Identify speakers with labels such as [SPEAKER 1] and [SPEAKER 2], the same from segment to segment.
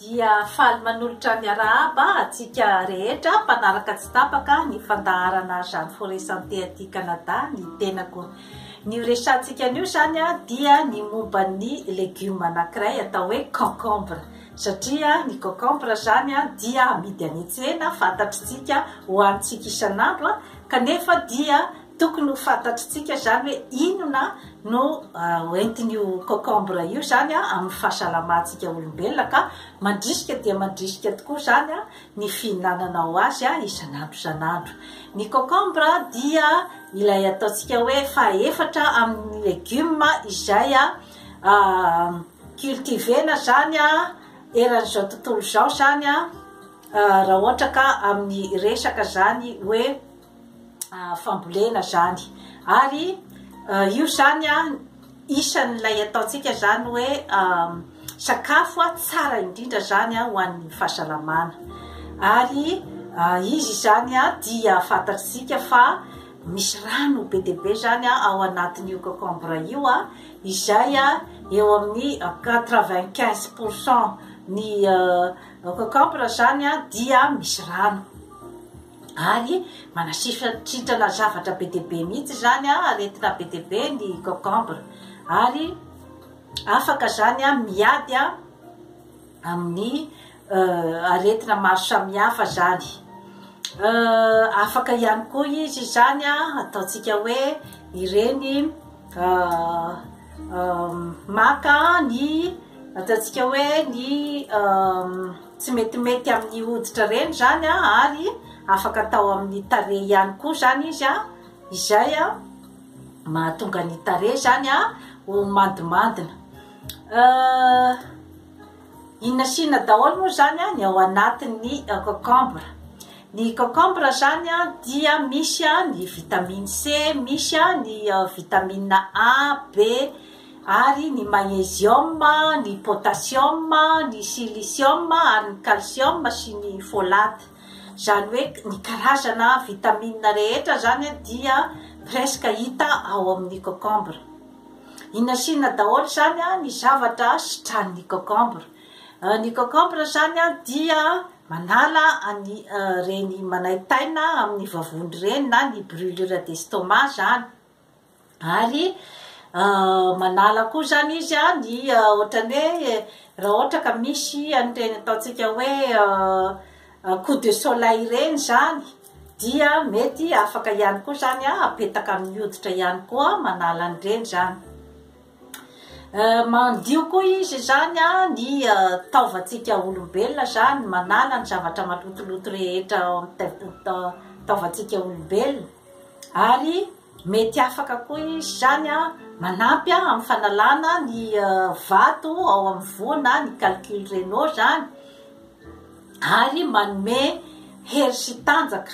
[SPEAKER 1] Dia faly manolotra ny arahaba antsika rehetra mpanaraka tsy tapaka ny fandaharana Jeanne Forêt Santé aty Canada ny tenako. Ny ho resahantsika anio izany dia ny momba ny legioma anankiray atao hoe concombre. Satria ny concombre izany dia amidy any an-tsena, fantatritsika, hohanintsika isan'andro kanefa dia Tokony ho fantatritsika izany hoe inona no hoentin'io cocombre io izany amin'ny fahasalamantsika olombelona ka mandrisika dia mandrisika tokoa izany ny fihinananao azy isan'andro isan'andro. Ny cocombre dia ilay ataontsika hoe fahaefatra amin'ny legioma izay cultiver-na izany eran'izao tontolo izao izany raha ohatra ka amin'ny resaka izany hoe fambolena zany ary io zany an isan'ilay ataontsika zany hoe sakafo tsara indrindra zany ho an'ny fahasalamana ary izy izany an dia fantatsika fa misy rano be dia be zany ao anatin'io cocombre io an izay eo amin'ny 95 pourcent ny cocombre zany an dia misy rano ary manasitrana zavatra be dia be mihitsy izany a, aretina be dia be ny concombre ary afaka izany a miady a amin'ny aretina maro samihafa izany. Afaka ihany koa izy izany a ataontsika hoe ireny maka ny ataontsika hoe ny Tsy metimety amin'ny hoditra ireny izany ary afaka atao amin'ny tarehy ihany koa izany izy izay mahatonga ny tarehy izany ho mandimandina. Inona sy inona daholo moa izany ny ao anatin'ny concombre? Ny concombre izany dia misy ny vitamine C, misy ny vitamine A, B, ary ny magnésium, ny potassium, ny silicium ary ny calcium sy ny folate. Izany hoe ny karazana vitamine rehetra izany dia presque hita ao amin'ny concombre. Inona sy inona daholo izany ny zavatra sitranin'ny concombre? Ny concombre izany dia manala an'ireny manaintaina amin'ny vavony ireny na ny brûlure d'estomac izany. Ary manala koa izany izy an, ny ohatran'ny hoe raha ohatra ka misy an'ireny ataontsika hoe coup de soleil ireny izany dia mety afaka ihany koa izany an, apetaka amin'ny hoditra ihany koa manala an'ireny izany. Mandio koa izy izany an, ny taovantsika olombelona izany, manala ny zavatra malotoloto rehetra ao amin'ny taovantsika olombelona ary Mety afaka koa izy izany manampy amin'ny fanalana ny vato ao amin'ny voa na ny calcul rénaux izany ary manome hery sy tanjaka.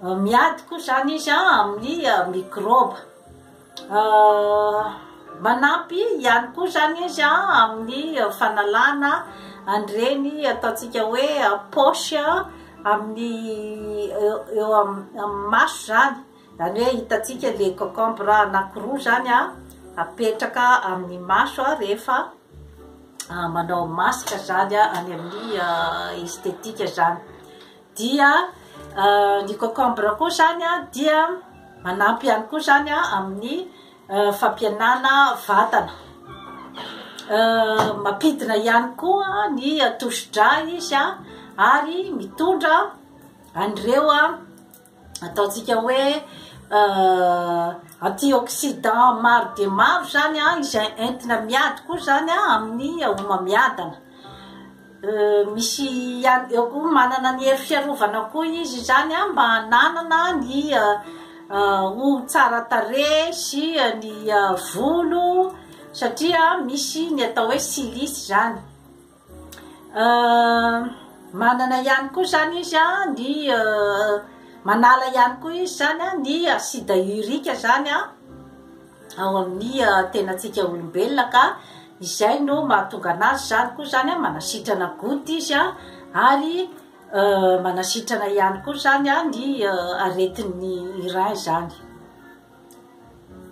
[SPEAKER 1] Miady koa izany izy amin'ny mikraoba. Manampy ihany koa izany izy amin'ny fanalana an'ireny ataontsika hoe poche amin'ny eo amin'ny maso izany. Izany hoe hitantsika le concombre anankiroa izany apetraka amin'ny maso rehefa manao masque izany any amin'ny esthétique izany. Dia ny concombre koa izany dia manampy ihany koa izany amin'ny fampihenana vatana. Mampidina ihany koa ny tosi-drà izy ary mitondra an'ireo ataontsika hoe antioxydant maro dia maro izany izay entina miady koa izany amin'ny homamiadana. Misy ihany eo koa manana ny hery fiarovana koa izy izany mba hananana ny ho tsara tarehy sy ny volo satria misy ny atao hoe silice izany. Manana ihany koa izany izy ny manala ihany koa izy izany ny acide urique izany ao amin'ny tenantsika olombelona ka izay no mahatonga anazy izany koa izany manasitrana goutte izy ary manasitrana ihany koa izany ny aretin'ny rein izany.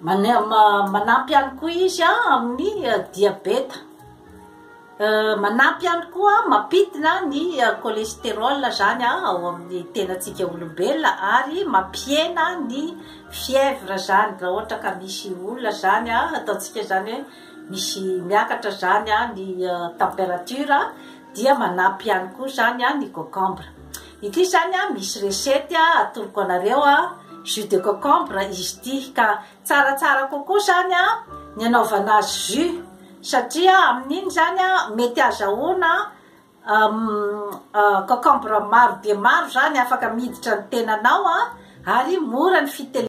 [SPEAKER 1] Manampy ihany koa izy amin'ny diabeta. Manampy ihany koa mampidina ny cholestérol zany ao amin'ny tenantsika olombelona ary mampihena ny fièvre zany. Raha ohatra ka misy olona zany, ataontsika zany hoe misy miakatra zany ny température, dia manampy ihany koa zany ny concombre. Ity zany misy recette atoroko anareo, jus de concombre izy ity, ka tsaratsara kokoa zany ny anaovana azy jus, satria amin'iny zany mety azahoana concombre maro dia maro zany afaka miditra ny tenanao ary mora ny fitelena.